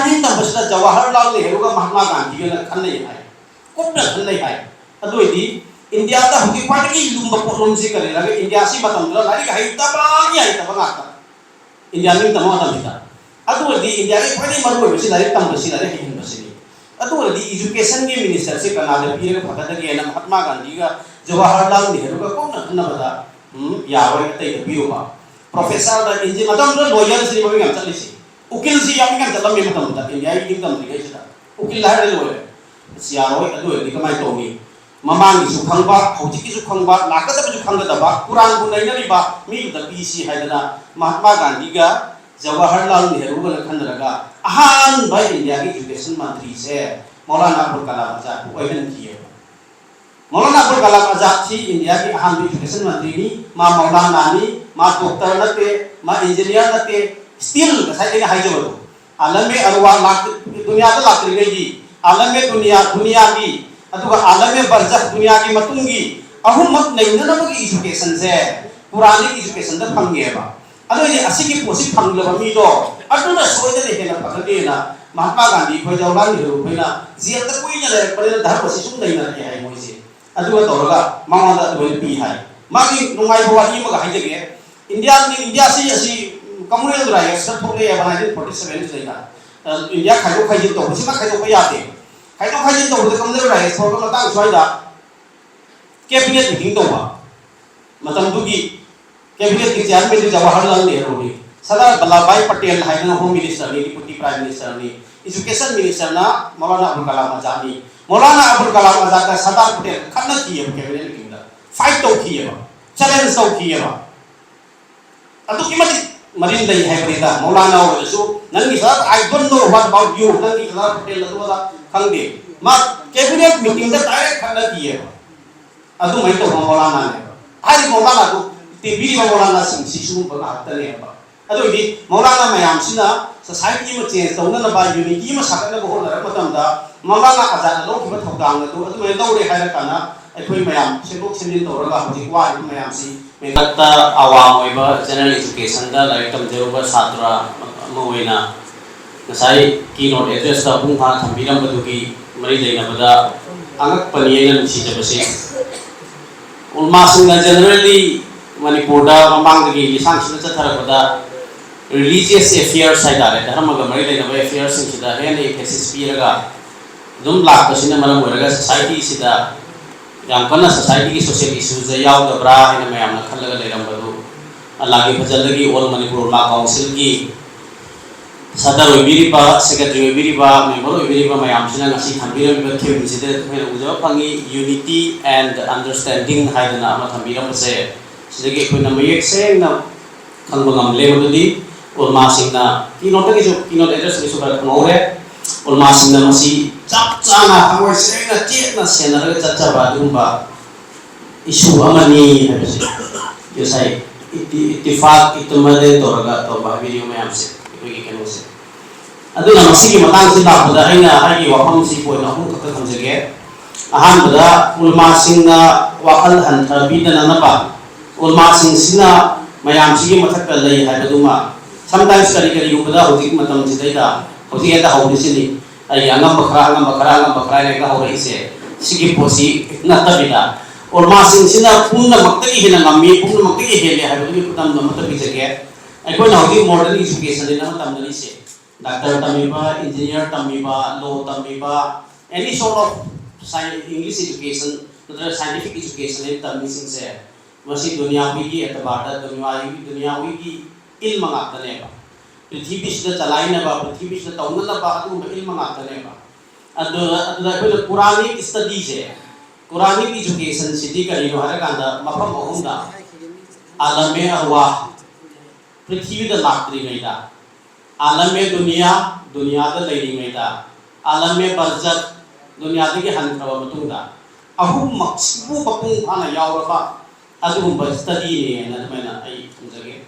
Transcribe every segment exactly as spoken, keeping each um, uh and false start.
ꯅꯤꯡꯇꯝꯕꯁꯤꯗ ꯖꯋꯥꯍꯔꯂꯥꯜ ꯅꯦꯍꯔꯨꯒ ꯃꯍꯥꯇꯃꯥ ꯒꯥꯟꯙꯤꯒꯅ ꯈꯟꯅꯩ ꯍꯥꯏ, ꯀꯨꯞꯅ ꯈꯟꯅꯩ ꯍꯥꯏ꯫ ꯑꯗꯨ ꯑꯣꯏꯗꯤ ꯏꯟꯗꯤꯌꯥꯗ ꯍꯧꯖꯤꯛ ꯈ꯭ꯋꯥꯏꯗꯒꯤ ꯂꯨꯝꯕ ꯄꯣꯠꯂꯨꯝꯁꯤ ꯀꯔꯤ ꯍꯥꯏꯔꯒ, ꯏꯟꯗꯤꯌꯥꯁꯤ ꯃꯇꯝꯗꯨꯗ ꯂꯥꯏꯔꯤꯛ ꯍꯩꯇꯕꯒꯤ ꯍꯩꯇꯕ ꯉꯥꯛꯇ꯫ ꯏꯟꯗꯤꯌꯥ ꯅꯤꯡꯇꯝꯕ ꯃꯇꯝꯁꯤꯗ꯫ ꯑꯗꯨ ꯑꯣꯏꯔꯗꯤ ꯏꯟꯗꯤꯌꯥꯒꯤ ꯈ꯭ꯋꯥꯏꯗꯒꯤ ꯃꯔꯨ ꯑꯣꯏꯕꯁꯤ ꯂꯥꯏꯔꯤꯛ ꯇꯝꯕꯁꯤ, ꯂꯥꯏꯔꯤꯛ ꯍꯩꯍꯟꯕꯁꯤꯅꯤ꯫ ꯑꯗꯨ ꯑꯣꯏꯔꯗꯤ educationꯒꯤ ministerꯁꯤ ꯀꯅꯥꯗ ꯄꯤꯔꯒ ꯐꯒꯗꯒꯦꯅ ꯃꯍꯥꯇꯃꯥ ꯒꯥꯟꯙꯤꯒ ꯖꯋꯥꯍꯔꯂꯥꯜ ꯅꯦꯍꯔꯨꯒ ꯀꯨꯞꯅ ꯈꯟꯅꯕꯗ, ꯎꯝ, ꯌꯥꯔꯣꯏ ꯑꯇꯩꯗ ꯄꯤꯔꯨꯕ꯫ Professorꯗ engineer, ꯃꯇꯝꯗꯨꯗ lawyerꯁꯤꯅꯤ ꯃꯃꯤꯡ ꯌꯥꯝ ꯆꯠꯂꯤꯁꯤ꯫ ꯎꯀꯤꯜꯁꯤ ꯌꯥꯝ ꯃꯤꯡ ꯌꯥꯝ ꯆꯠꯂꯝꯃꯤ ꯃꯇꯝꯗꯨꯗ, ꯏꯟꯗꯤꯌꯥꯒꯤ ꯅꯤꯡꯇꯝꯗ꯭ꯔꯤꯉꯩꯁꯤꯗ꯫ ꯎꯀꯤꯜ ꯍꯥꯏꯔꯒ ꯂꯣꯏꯔꯦ꯫ ꯑꯁ, ꯌꯥꯔꯣꯏ꯫ ꯑꯗꯨ ꯑꯣꯏꯔꯗꯤ ꯀꯃꯥꯏꯅ ꯇꯧꯅꯤ? ꯃꯃꯥꯡꯒꯤꯁꯨ ꯈꯪꯕ, ꯍꯧꯖꯤꯛꯀꯤꯁꯨ ꯈꯪꯕ, ꯂꯥꯛꯀꯗꯕꯁꯨ ꯈꯪꯒꯗꯕ, ꯀꯨꯔꯥꯟꯕꯨ ꯅꯩꯅꯔꯤꯕ ꯃꯤꯗꯨꯗ ꯄꯤꯁꯤ ꯍꯥꯏꯗꯅ ꯃꯍꯥꯇꯃꯥ ꯒꯥꯟꯙꯤꯒ ꯖꯋꯥꯍꯔꯂꯥꯜ ꯅꯦꯍꯔꯨꯒꯅ ꯈꯟꯅꯔꯒ ꯑꯍꯥꯟꯕ ꯏꯟꯗꯤꯌꯥꯒꯤ education ꯃꯟꯇ꯭ꯔꯤꯁꯦ ꯃꯧꯂꯥꯅꯥ ꯑꯕꯨꯜ ꯀꯂꯥꯝ ꯑꯥꯖꯥꯗꯄꯨ ꯑꯣꯏꯍꯟꯈꯤꯑꯕ꯫ ꯃꯧꯂꯥꯅꯥ ꯑꯕꯨꯜ ꯀꯂꯥꯝ ꯑꯥꯖꯥꯗꯁꯤ ꯏꯟꯗꯤꯌꯥꯒꯤ ꯑꯍꯥꯟꯕ education ꯃꯟꯇ꯭ꯔꯤꯅꯤ꯫ ꯃꯥ ꯃꯧꯂꯥꯅꯥꯅꯤ, ꯃꯥ doctor ꯅꯠꯇꯦ, ꯃꯥ engineer ꯅꯠꯇꯦ, still ꯉꯁꯥꯏ ꯑꯩꯅ ꯍꯥꯏꯖꯕꯗꯣ, ꯑꯥꯂꯝ ꯑꯦ ꯑꯔꯋꯥ ꯂꯥꯛ-, ꯗꯨꯅꯤꯌꯥꯗ ꯂꯥꯛꯇ꯭ꯔꯤꯉꯩꯒꯤ, ꯑꯥꯂꯝ ꯑꯦ ꯗꯨꯅꯤꯌꯥ, ꯗꯨꯅꯤꯌꯥꯒꯤ, ꯑꯗꯨꯒ ꯑꯥꯂꯝ ꯑꯦ ꯕꯔꯖꯈ, ꯗꯨꯅꯤꯌꯥꯒꯤ ꯃꯇꯨꯡꯒꯤ ꯑꯍꯨꯝꯃꯛ ꯅꯩꯅꯅꯕꯒꯤ educationꯁꯦ Quranic educationꯗ ꯐꯪꯉꯦꯕ꯫ ꯑꯗꯨ ꯑꯣꯏꯗꯤ ꯑꯁꯤꯒꯤ ꯄꯣꯠꯁꯤ ꯐꯪꯂꯕ ꯃꯤꯗꯣ ꯑꯗꯨꯅ ꯁꯣꯏꯗꯅ ꯍꯦꯟꯅ ꯐꯒꯅꯤꯅ ꯃꯍꯥꯇꯃꯥ ꯒꯥꯟꯙꯤ ꯈꯣꯏ, ꯖꯋꯥꯍꯔꯂꯥꯜ ꯅꯦꯍꯔꯨ ꯈꯣꯏꯅ jailꯗ ꯀꯨꯏꯅ ꯂꯩꯔꯛꯄꯅꯤꯅ ꯙꯔꯃꯁꯤ ꯁꯨꯝ ꯅꯩꯅꯔꯛꯑꯦ ꯍꯥꯏ ꯃꯣꯏꯁꯦ꯫ ꯑꯗꯨꯒ ꯇꯧꯔꯒ ꯃꯉꯣꯟꯗ ꯑꯗꯨꯃꯥꯏꯅ ꯄꯤ ꯍꯥꯏ꯫ ꯃꯥꯒꯤ ꯅꯨꯡꯉꯥꯏꯕ ꯋꯥꯔꯤ ꯑꯃꯒ ꯍꯥꯏꯖꯒꯦ꯫ ꯏꯟꯗꯤꯌꯥ, ꯏꯟꯗꯤꯌꯥꯁꯤ ꯑꯁꯤ communal rights ꯊꯣꯛꯂꯛꯑꯦꯕ nineteen forty seven ꯁꯤꯗꯩꯗ꯫ ꯑ, ꯏꯟꯗꯤꯌꯥ ꯈꯥꯏꯗꯣꯛ ꯈꯥꯏꯖꯤꯟ ꯇꯧꯕꯁꯤꯃ ꯈꯥꯏꯗꯣꯛꯄ ꯌꯥꯗꯦ꯫ ꯈꯥꯏꯗꯣꯛ ꯈꯥꯏꯖꯤꯟ ꯇꯧꯕꯗ communal rights ꯊꯣꯛꯂꯛꯄ ꯃꯇꯥꯡ ꯁ꯭ꯋꯥꯏꯗ cabinet meeting ꯇꯧꯕ꯫ ꯃꯇꯝꯗꯨꯒꯤ cabinetꯀꯤ chairmanꯗꯤ ꯖꯋꯥꯍꯔꯂꯥꯜ ꯅꯦꯍꯔꯨꯅꯤ꯫ ꯁꯔꯗꯥꯔ ꯚꯜꯂꯚꯚꯥꯏ ꯄꯇꯦꯜ ꯍꯥꯏꯗꯅ home ministerꯅꯤ, deputy prime ministerꯅꯤ꯫ Education ministerꯅ Maulana ꯑꯕꯨꯜ Kalam ꯑꯥꯖꯥꯗꯅꯤ꯫ Maulana ꯑꯕꯨꯜ Kalam ꯑꯥꯖꯥꯗꯀ Sardar Patel ꯈꯠꯅꯈꯤꯑꯕ cabinet meetingꯗ꯫ Fight ꯇꯧꯈꯤꯑꯕ꯫ Challenge ꯇꯧꯈꯤꯑꯕ꯫ ꯑꯗꯨꯛꯀꯤ ꯃꯇꯤꯛ ꯃꯔꯤꯟ ꯂꯩ ꯍꯥꯏꯕꯅꯤꯗ꯫ ꯃꯧꯂꯥꯅꯥ ꯑꯣꯏꯔꯁꯨ, "ꯅꯪꯒꯤ Sardar, I don't know what about you, ꯅꯪꯒꯤ ꯁꯔꯗꯥꯔ ꯄꯇꯦꯜ ꯑꯗꯨ ꯑꯗꯥ ꯈꯪꯗꯦ"꯫ ꯃꯥ cabinet meetingꯗ direct ꯈꯠꯅꯈꯤꯑꯕ꯫ ꯑꯗꯨꯃꯥꯏꯅ ꯇꯧꯕ ꯃꯧꯂꯥꯅꯥꯅꯦꯕ꯫ ꯍꯥꯏꯔꯤꯕ ꯃꯧꯂꯥꯅꯥꯗꯨ ꯇꯦꯟꯕꯤꯔꯤꯕ ꯃꯧꯂꯥꯅꯥꯁꯤꯡꯁꯤ ꯁꯤꯒꯨꯝꯕ ꯉꯥꯛꯇꯅꯦꯕ꯫ ꯑꯗꯨ ꯑꯣꯏꯗꯤ ꯃꯧꯂꯥꯅꯥ ꯃꯌꯥꯝꯁꯤꯅ society ꯑꯃ change ꯇꯧꯅꯅꯕ, unity ꯑꯃ ꯁꯥꯒꯠꯅꯕ ꯍꯣꯠꯅꯔꯛꯄ ꯃꯇꯝꯗ ꯃꯧꯂꯥꯅꯥ ꯑꯥꯖꯥꯗꯅ ꯂꯧꯈꯤꯕ ꯊꯧꯗꯥꯡ ꯑꯗꯨ ꯑꯗꯨꯃꯥꯏꯅ ꯂꯧꯔꯦ ꯍꯥꯏꯔꯀꯥꯟꯗ ꯑꯩꯈꯣꯏ ꯃꯌꯥꯝ ꯁꯦꯝꯗꯣꯛ ꯁꯦꯝꯖꯤꯟ ꯇꯧꯔꯒ ꯍꯧꯖꯤꯛ ꯋꯥꯔꯤꯕ ꯃꯌꯥꯝꯁꯤ ꯃꯦꯟꯈꯠꯇ ꯑꯋꯥꯡ ꯑꯣꯏꯕ general educationꯗ ꯂꯥꯏꯔꯤꯛ ꯇꯝꯖꯔꯨꯕ ꯁꯥꯇ꯭ꯔ ꯑꯃ ꯑꯣꯏꯅ ꯉꯁꯥꯏ keynote address ꯇ ꯃꯄꯨꯡ ꯐꯥꯅ ꯊꯝꯕꯤꯔꯝꯕꯗꯨꯒꯤ ꯃꯔꯤ ꯂꯩꯅꯕꯗ ꯑꯉꯛꯄꯅꯤ ꯑꯩꯅ ꯅꯨꯡꯁꯤꯖꯕꯁꯤ꯫ ꯎꯂꯃꯥꯁꯤꯡꯅ generally ꯃꯅꯤꯄꯨꯔꯗ ꯃꯃꯥꯡꯗꯒꯤ ꯂꯤꯁꯥꯡꯁꯤꯗ ꯆꯠꯊꯔꯛꯄꯗ religious affairs ꯍꯥꯏꯇꯥꯔꯦ, ꯙꯔꯃꯒ ꯃꯔꯤ ꯂꯩꯅꯕ affairs ꯁꯤꯡꯁꯤꯗ ꯍꯦꯟꯅ emphasis ꯄꯤꯔꯒ ꯑꯗꯨꯝ ꯂꯥꯛꯄꯁꯤꯅ ꯃꯔꯝ ꯑꯣꯏꯔꯒ society ꯁꯤꯗ ꯌꯥꯝ ꯀꯟꯅ society ꯒꯤ social issue ꯁꯦ ꯌꯥꯎꯗꯕ꯭ꯔꯥ ꯍꯥꯏꯅ ꯃꯌꯥꯝꯅ ꯈꯜꯂꯒ ꯂꯩꯔꯝꯕꯗꯨ, ꯑꯂꯥꯒꯤ ꯐꯖꯜꯗꯒꯤ All Manipur Ulama Council ꯒꯤ ꯁꯗꯔ ꯑꯣꯏꯕꯤꯔꯤꯕ, secretary ꯑꯣꯏꯕꯤꯔꯤꯕ, member ꯑꯣꯏꯕꯤꯔꯤꯕ ꯃꯌꯥꯝꯁꯤꯅ ꯉꯁꯤ ꯊꯝꯕꯤꯔꯝꯃꯤꯕ theme ꯁꯤꯗ ꯑꯩꯈꯣꯏꯅ ꯎꯖꯕ ꯐꯪꯉꯤ, unity and understanding ꯍꯥꯏꯗꯅ ꯑꯃ ꯊꯝꯕꯤꯔꯝꯕꯁꯦ꯫ ꯁꯤꯗꯒꯤ ꯑꯩꯈꯣꯏꯅ ꯃꯌꯦꯛ ꯁꯦꯡꯅ ꯈꯪꯕ ꯉꯝꯂꯦ꯫ ꯃꯗꯨꯗꯤ ꯎꯂꯃꯥꯁꯤꯡꯅ keynote ꯇꯒꯤꯁꯨ, keynote address ꯇꯒꯤꯁꯨ ꯈꯔ ꯈꯪꯍꯧꯔꯦ꯫ ꯎꯂꯃꯥꯁꯤꯡꯅ ꯃꯁꯤ ꯆꯞ ꯆꯥꯅ ꯊꯃꯣꯏ ꯁꯦꯡꯅ ꯆꯦꯠꯅ ꯁꯦꯟꯅꯔꯒ ꯆꯠꯆꯕ ꯑꯗꯨꯒꯨꯝꯕ issue ꯑꯃꯅꯤ ꯍꯥꯏꯕꯁꯦ ꯉꯁꯥꯏ ꯏꯇꯤ-, ꯏꯇꯤꯐꯥꯛ, ꯏꯇꯨꯃꯗꯦꯟ ꯇꯧꯔꯒ ꯇꯧꯕ ꯍꯥꯏꯕꯤꯔꯤꯕ ꯃꯌꯥꯝꯁꯦ ꯑꯩꯈꯣꯏꯒꯤ ꯀꯩꯅꯣꯁꯦ꯫ ꯑꯗꯨꯅ ꯃꯁꯤꯒꯤ ꯃꯇꯥꯡꯁꯤ ꯂꯥꯛꯄꯗ ꯑꯩꯅ ꯑꯩꯒꯤ ꯋꯥꯐꯝꯁꯤ point ꯑꯍꯨꯝ ꯈꯛꯇ ꯊꯝꯖꯒꯦ꯫ ꯑꯍꯥꯟꯕꯗ, ꯎꯂꯃꯥꯁꯤꯡꯅ ꯋꯥꯈꯜ ꯍꯟꯊꯕꯤꯗꯅꯅꯕ, ꯎꯂꯃꯥꯁꯤꯡꯁꯤꯅ ꯃꯌꯥꯝꯁꯤꯒꯤ ꯃꯊꯛꯇ ꯂꯩ ꯍꯥꯏꯕꯗꯨꯃ, sometimes ꯀꯔꯤ ꯀꯔꯤꯒꯨꯝꯕꯗ ꯍꯧꯖꯤꯛ ꯃꯇꯝꯁꯤꯗꯩꯗ ꯍꯧꯖꯤꯛ ꯍꯦꯛꯇ ꯍꯧꯔꯤꯁꯤꯅꯤ꯫ ꯑꯩꯒꯤ ꯑꯉꯝꯕ ꯈꯔ, ꯑꯉꯝꯕ ꯈꯔ, ꯑꯉꯝꯕ ꯈꯔ ꯍꯥꯏꯅ ꯍꯦꯛꯇ ꯍꯧꯔꯛꯏꯁꯦ꯫ ꯁꯤꯒꯤ ꯄꯣꯠꯁꯤ ꯅꯠꯇꯕꯤꯗ, ꯎꯂꯃꯥꯁꯤꯡꯁꯤꯅ ꯄꯨꯝꯅꯃꯛꯇꯒꯤ ꯍꯦꯟꯅ ꯉꯝꯃꯤ, ꯄꯨꯝꯅꯃꯛꯇꯒꯤ ꯍꯦꯜꯂꯦ ꯍꯥꯏꯕꯗꯨꯒꯤ ꯈꯨꯗꯝ ꯑꯃꯠꯇ ꯄꯤꯖꯒꯦ꯫ ꯑꯩꯈꯣꯏꯅ ꯍꯧꯖꯤꯛ modern education ꯅ ꯑꯃ ꯇꯝꯅꯔꯤꯁꯦ꯫ Doctor ꯇꯝꯃꯤꯕ, engineer ꯇꯝꯃꯤꯕ, law ꯇꯝꯃꯤꯕ, any sort of sci-, English education ꯅꯠꯇ꯭ꯔꯒ scientific education ꯍꯥꯏꯅ ꯇꯝꯃꯤꯁꯤꯡꯁꯦ, ꯃꯁꯤ ꯗꯨꯅꯤꯌꯥꯋꯤꯒꯤ ꯑꯦꯇꯕꯥꯔꯗ, ꯗꯨꯅꯤꯌꯥꯋꯤꯒꯤ, ꯗꯨꯅꯤꯌꯥꯋꯤꯒꯤ ꯏꯜꯃ ꯉꯥꯛꯇꯅꯦꯕ꯫ ꯄ꯭ꯔꯤꯊꯤꯕꯤꯁꯤꯗ ꯆꯂꯥꯏꯅꯕ, ꯄ꯭ꯔꯤꯊꯤꯕꯤꯁꯤꯗ ꯇꯧꯅꯅꯕ ꯑꯗꯨꯒꯨꯝꯕ ꯏꯜꯃ ꯉꯥꯛꯇꯅꯦꯕ꯫ ꯑꯗꯨ, ꯑꯗꯨꯗ ꯑꯩꯈꯣꯏꯅ Quranic study ꯁꯦ, Quranic education ꯁꯤꯗꯤ ꯀꯔꯤꯅꯣ ꯍꯥꯏꯔꯀꯥꯟꯗ ꯃꯐꯝ ꯑꯍꯨꯝꯗ, ꯑꯥꯂꯝ ꯑꯦ ꯑꯔꯋꯥꯍ, ꯄ꯭ꯔꯤꯊꯤꯕꯤꯗ ꯂꯥꯛꯇ꯭ꯔꯤꯉꯩꯗ, ꯑꯥꯂꯝ ꯑꯦ ꯗꯨꯅꯤꯌꯥ, ꯗꯨꯅꯤꯌꯥꯗ ꯂꯩꯔꯤꯉꯩꯗ, ꯑꯥꯂꯝ ꯑꯦ ꯕꯔꯖꯈ, ꯗꯨꯅꯤꯌꯥꯗꯒꯤ ꯍꯟꯈ꯭ꯔꯕ ꯃꯇꯨꯡꯗ, ꯑꯍꯨꯝꯃꯛꯁꯤꯕꯨ ꯃꯄꯨꯡ ꯐꯥꯅ ꯌꯥꯎꯔꯕ ꯑꯗꯨꯒꯨꯝꯕ study ꯅꯦ ꯍꯥꯏꯅ ꯑꯗꯨꯃꯥꯏꯅ ꯑꯩ ꯊꯝꯖꯒꯦ꯫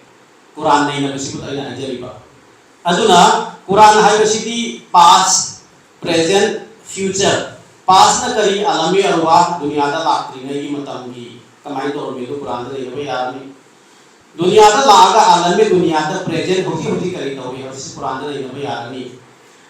ꯀꯨꯔꯥꯟ ꯅꯩꯅꯕꯁꯤꯕꯨ ꯑꯩꯅ ꯍꯥꯏꯖꯔꯤꯕ꯫ ꯑꯗꯨꯅ ꯀꯨꯔꯥꯟ ꯍꯥꯏꯕꯁꯤꯗꯤ past, present, future, past ꯅ ꯀꯔꯤ, ꯑꯥꯂꯝ ꯑꯦ ꯑꯔꯋꯥꯍ, ꯗꯨꯅꯤꯌꯥꯗ ꯂꯥꯛꯇ꯭ꯔꯤꯉꯩꯒꯤ ꯃꯇꯝꯒꯤ ꯀꯃꯥꯏꯅ ꯇꯧꯔꯝꯃꯤ ꯑꯗꯨ ꯀꯨꯔꯥꯟꯗ ꯅꯩꯅꯕ ꯌꯥꯔꯅꯤ꯫ ꯗꯨꯅꯤꯌꯥꯗ ꯂꯥꯛꯑꯒ ꯑꯥꯂꯝꯃꯦ ꯗꯨꯅꯤꯌꯥꯗ present ꯍꯧꯖꯤꯛ ꯍꯧꯖꯤꯛ ꯀꯔꯤ ꯇꯧꯔꯤ ꯍꯥꯏꯕꯁꯤ ꯀꯨꯔꯥꯟꯗ ꯅꯩꯅꯕ ꯌꯥꯒꯅꯤ꯫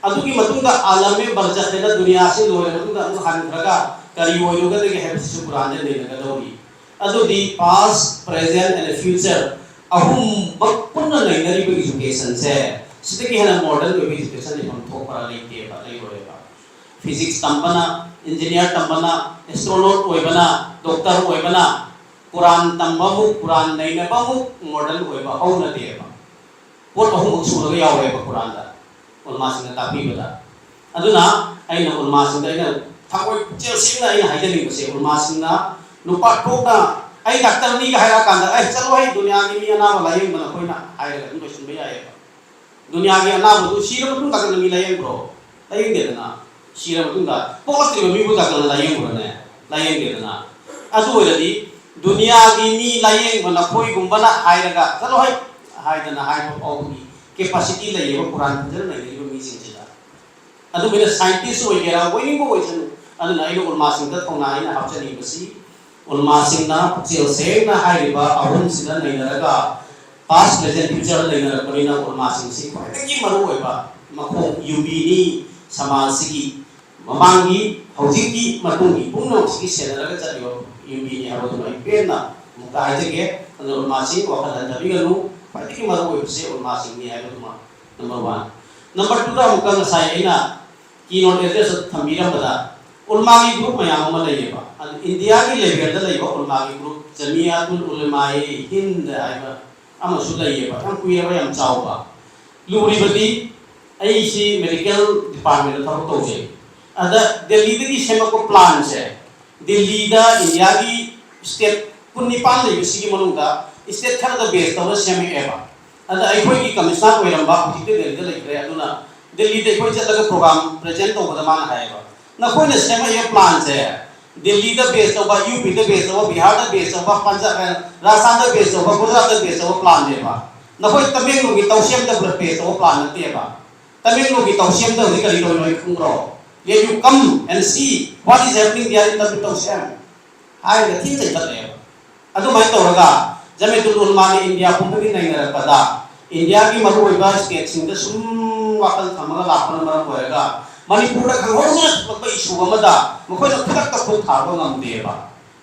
ꯑꯗꯨꯒꯤ ꯃꯇꯨꯡꯗ ꯑꯥꯂꯝꯃꯦ ꯕꯔꯖꯈ ꯍꯥꯏꯅ ꯗꯨꯅꯤꯌꯥꯁꯤ ꯂꯣꯏꯔ ꯃꯇꯨꯡꯗ ꯑꯃꯨꯛ ꯍꯟꯈ꯭ꯔꯒ ꯀꯔꯤ ꯑꯣꯏꯔꯨꯒꯗꯒꯦ ꯍꯥꯏꯕꯁꯤꯁꯨ ꯀꯨꯔꯥꯟꯗ ꯅꯩꯅꯒꯗꯧꯔꯤ꯫ ꯑꯗꯨꯗꯤ past, present and future ꯑꯍꯨꯝꯃꯛ ꯄꯨꯟꯅ ꯅꯩꯅꯔꯤꯕ educationꯁꯦ ꯁꯤꯗꯒꯤ ꯍꯦꯟꯅ modern ꯑꯣꯏꯕ education ꯂꯩꯐꯝ ꯊꯣꯛꯄ ꯂꯩꯇꯦꯕ, ꯂꯩꯔꯣꯏꯕ꯫ Physics ꯇꯝꯕꯅ, engineer ꯇꯝꯕꯅ, astronaut ꯑꯣꯏꯕꯅ, doctor ꯑꯣꯏꯕꯅ, ꯀꯨꯔꯥꯟ ꯇꯝꯕ ꯑꯃꯨꯛ, ꯀꯨꯔꯥꯟ ꯅꯩꯅꯕ ꯑꯃꯨꯛ modern ꯑꯣꯏꯕ ꯍꯧꯅꯗꯦꯕ꯫ ꯄꯣꯠ ꯑꯍꯨꯝꯃꯛ ꯁꯨꯔꯒ ꯌꯥꯎꯔꯦꯕ ꯀꯨꯔꯥꯟꯗ, ꯎꯂꯃꯥꯁꯤꯡꯅ ꯇꯥꯛꯄꯤꯕꯗ꯫ ꯑꯗꯨꯅ ꯑꯩꯅ ꯎꯂꯃꯥꯁꯤꯡꯗ ꯑꯩꯅ ꯊꯃꯣꯏ ꯄꯨꯛꯆꯦꯜ ꯁꯦꯡꯅ ꯑꯩꯅ ꯍꯥꯏꯖꯅꯤꯡꯕꯁꯦ, ꯎꯂꯃꯥꯁꯤꯡꯅ ꯅꯨꯄꯥ ꯊꯣꯛꯅ "ꯑꯩ ꯗꯥꯛꯇꯔꯅꯤꯒ" ꯍꯥꯏꯔꯛꯑꯀꯥꯟꯗ "ꯑꯩ ꯆꯠꯂꯣ, ꯑꯩ ꯗꯨꯅꯤꯌꯥꯒꯤ ꯃꯤ ꯑꯅꯥꯕ ꯂꯥꯏꯌꯦꯡꯕ ꯅꯈꯣꯏꯅ" ꯍꯥꯏꯔꯒ ꯑꯗꯨꯝ ꯂꯣꯏꯁꯤꯟꯕ ꯌꯥꯏꯑꯕ꯫ ꯗꯨꯅꯤꯌꯥꯒꯤ ꯑꯅꯥꯕꯗꯨ ꯁꯤꯔ ꯃꯇꯨꯡ ꯗꯥꯛꯇꯔꯅ ꯃꯤ ꯂꯥꯏꯌꯦꯡꯕ꯭ꯔꯣ? ꯂꯥꯏꯌꯦꯡꯗꯦꯗꯅ꯫ ꯁꯤꯔ ꯃꯇꯨꯡꯗ ꯄꯣꯛꯂꯛꯇ꯭ꯔꯤꯕ ꯃꯤꯕꯨ ꯗꯥꯛꯇꯔꯅ ꯂꯥꯏꯌꯦꯡꯕ꯭ꯔꯣꯅꯦ? ꯂꯥꯏꯌꯦꯡꯗꯦꯗꯅ꯫ ꯑꯗꯨ ꯑꯣꯏꯔꯗꯤ ꯗꯨꯅꯤꯌꯥꯒꯤ ꯃꯤ ꯂꯥꯏꯌꯦꯡꯕ ꯅꯈꯣꯏꯒꯨꯝꯕꯅ ꯍꯥꯏꯔꯒ "ꯆꯠꯂꯣ ꯍꯩ" ꯍꯥꯏꯗꯅ ꯍꯥꯏꯕ ꯐꯥꯎꯕꯒꯤ capacity ꯂꯩꯌꯦꯕ ꯀꯨꯔꯥꯟ ꯐꯖꯅ ꯅꯩꯅꯔꯤꯕ ꯃꯤꯁꯤꯡꯁꯤꯗ꯫ ꯑꯗꯨꯒ ꯑꯩꯅ scientist ꯑꯣꯏꯒꯦꯔꯥ ꯑꯣꯏꯅꯤꯡꯕ ꯑꯣꯏꯁꯅꯨ, ꯑꯗꯨꯅ ꯑꯩꯅ ꯎꯂꯃꯥꯁꯤꯡꯗ ꯊꯧꯅꯥ ꯑꯩꯅ ꯍꯥꯞꯆꯅꯤꯡꯕꯁꯤ, ꯎꯂꯃꯥꯁꯤꯡꯅ ꯄꯨꯛꯆꯦꯜ ꯁꯦꯡꯅ ꯍꯥꯏꯔꯤꯕ ꯑꯍꯨꯝꯁꯤꯗ ꯅꯩꯅꯔꯒ past, present, future ꯂꯩꯅꯔꯛꯄꯅꯤꯅ ꯎꯂꯃꯥꯁꯤꯡꯁꯤ ꯈ꯭ꯋꯥꯏꯗꯒꯤ ꯃꯔꯨꯑꯣꯏꯕ ꯃꯈꯣꯡ ꯌꯨꯝꯕꯤꯅꯤ ꯁꯃꯥꯖꯁꯤꯒꯤ꯫ ꯃꯃꯥꯡꯒꯤ, ꯍꯧꯖꯤꯛꯀꯤ, ꯃꯇꯨꯡꯒꯤ ꯄꯨꯝꯅꯃꯛꯁꯤꯒꯤ ꯁꯦꯟꯅꯔꯒ ꯆꯠꯂꯤꯕ ꯌꯨꯝꯕꯤꯅꯤ ꯍꯥꯏꯕꯗꯨꯃ ꯑꯩ ꯄꯦꯟꯅ ꯑꯃꯨꯛꯇ ꯍꯥꯏꯖꯒꯦ꯫ ꯑꯗꯨꯅ ꯎꯂꯃꯥꯁꯤꯡ ꯋꯥꯈꯜ ꯍꯟꯊꯕꯤꯒꯅꯨ, ꯈ꯭ꯋꯥꯏꯗꯒꯤ ꯃꯔꯨ ꯑꯣꯏꯕꯁꯦ ꯎꯂꯃꯥꯁꯤꯡꯅꯤ ꯍꯥꯏꯕꯗꯨꯃ number one꯫ Number twoꯗ ꯑꯃꯨꯛꯀ ꯉꯁꯥꯏ ꯑꯩꯅ keynote address ꯊꯝꯕꯤꯔꯝꯕꯗ ꯎꯂꯃꯥꯒꯤ group ꯃꯌꯥꯝ ꯑꯃ ꯂꯩꯌꯦꯕ꯫ ꯑꯗꯨ ꯏꯟꯗꯤꯌꯥꯒꯤ levelꯗ ꯂꯩꯕ ꯎꯂꯃꯥꯒꯤ group ꯖꯃꯤꯌꯥꯇꯨꯜ ꯎꯂꯃꯥꯏ ꯍꯤꯟꯗ ꯍꯥꯏꯕ ꯑꯃꯁꯨ ꯂꯩꯌꯦꯕ, ꯌꯥꯝ ꯀꯨꯏꯔꯕ, ꯌꯥꯝ ꯆꯥꯎꯕ꯫ ꯂꯨꯔꯤꯕꯗꯤ ꯑꯩꯁꯤ medical departmentꯇ ꯊꯕꯛ ꯇꯧꯖꯩ꯫ ꯑꯗ ꯗꯦꯜꯂꯤꯗꯒꯤ ꯁꯦꯝꯃꯛꯄ planꯁꯦ, ꯗꯦꯜꯂꯤꯗ ꯏꯟꯗꯤꯌꯥꯒꯤ state ꯀꯨꯟꯅꯤꯄꯥꯟ ꯂꯩꯕꯁꯤꯒꯤ ꯃꯅꯨꯡꯗ state ꯈꯔꯗ base ꯇꯧꯔ ꯁꯦꯝꯃꯛꯑꯦꯕ꯫ ꯑꯗ ꯑꯩꯈꯣꯏꯒꯤ commissioner ꯑꯣꯏꯔꯝꯕ, ꯍꯧꯖꯤꯛꯇꯤ ꯗꯦꯜꯂꯤꯗ ꯂꯩꯈ꯭ꯔꯦ, ꯑꯗꯨꯅ ꯗꯦꯜꯂꯤꯗ ꯑꯩꯈꯣꯏ ꯆꯠꯂꯒ program present ꯇꯧꯕꯗ ꯃꯥꯅ ꯍꯥꯏꯌꯦꯕ, "ꯅꯈꯣꯏꯅ ꯁꯦꯝꯃꯛꯏꯕ planꯁꯦ ꯗꯦꯜꯂꯤꯗ base ꯇꯧꯕ, ꯌꯨ ꯄꯤꯗ base ꯇꯧꯕ, ꯕꯤꯍꯥꯔꯗ base ꯇꯧꯕ, ꯄꯟꯖꯥꯕ, ꯔꯥꯖꯁꯊꯥꯟꯗ base ꯇꯧꯕ, ꯒꯨꯖꯔꯥꯠꯇ base ꯇꯧꯕ planꯅꯦꯕ꯫ ꯅꯈꯣꯏ ꯇꯃꯦꯡꯂꯣꯡꯒꯤ ꯇꯧꯁꯦꯝꯗ base ꯇꯧꯕ plan ꯅꯠꯇꯦꯕ꯫ ꯇꯃꯦꯡꯂꯣꯡꯒꯤ ꯇꯧꯁꯦꯝꯗ ꯍꯧꯖꯤꯛ ꯀꯔꯤ ꯇꯧꯔꯤꯅꯣ ꯑꯩ ꯈꯪꯕ꯭ꯔꯣ? Let you come and see what is happening there in ꯇꯧꯁꯦꯝ" ꯍꯥꯏꯔꯒ ꯊꯤꯅ ꯆꯩꯈꯠꯂꯛꯑꯦꯕ꯫ ꯑꯗꯨꯃꯥꯏꯅ ꯇꯧꯔꯒ ꯖꯃꯤꯌꯥꯇꯨꯜ ꯎꯂꯃꯥꯅ ꯏꯟꯗꯤꯌꯥ ꯄꯨꯝꯕꯒꯤ ꯅꯩꯅꯔꯛꯄꯗ ꯏꯟꯗꯤꯌꯥꯒꯤ ꯃꯔꯨꯑꯣꯏꯕ ꯁ꯭ꯇꯦꯠꯁꯤꯡꯗ ꯁꯨꯝ ꯋꯥꯈꯜ ꯊꯝꯃꯒ ꯂꯥꯛꯄꯅ ꯃꯔꯝ ꯑꯣꯏꯔꯒ ꯃꯅꯤꯄꯨꯔꯗ ꯈꯪꯍꯧꯗꯅ ꯊꯣꯛꯂꯛꯄ ꯏꯁꯨ ꯑꯃꯗ ꯃꯈꯣꯏꯅ ꯈꯨꯗꯛꯇ ꯈꯨꯠ ꯊꯥꯕ ꯉꯝꯗꯦꯕ꯫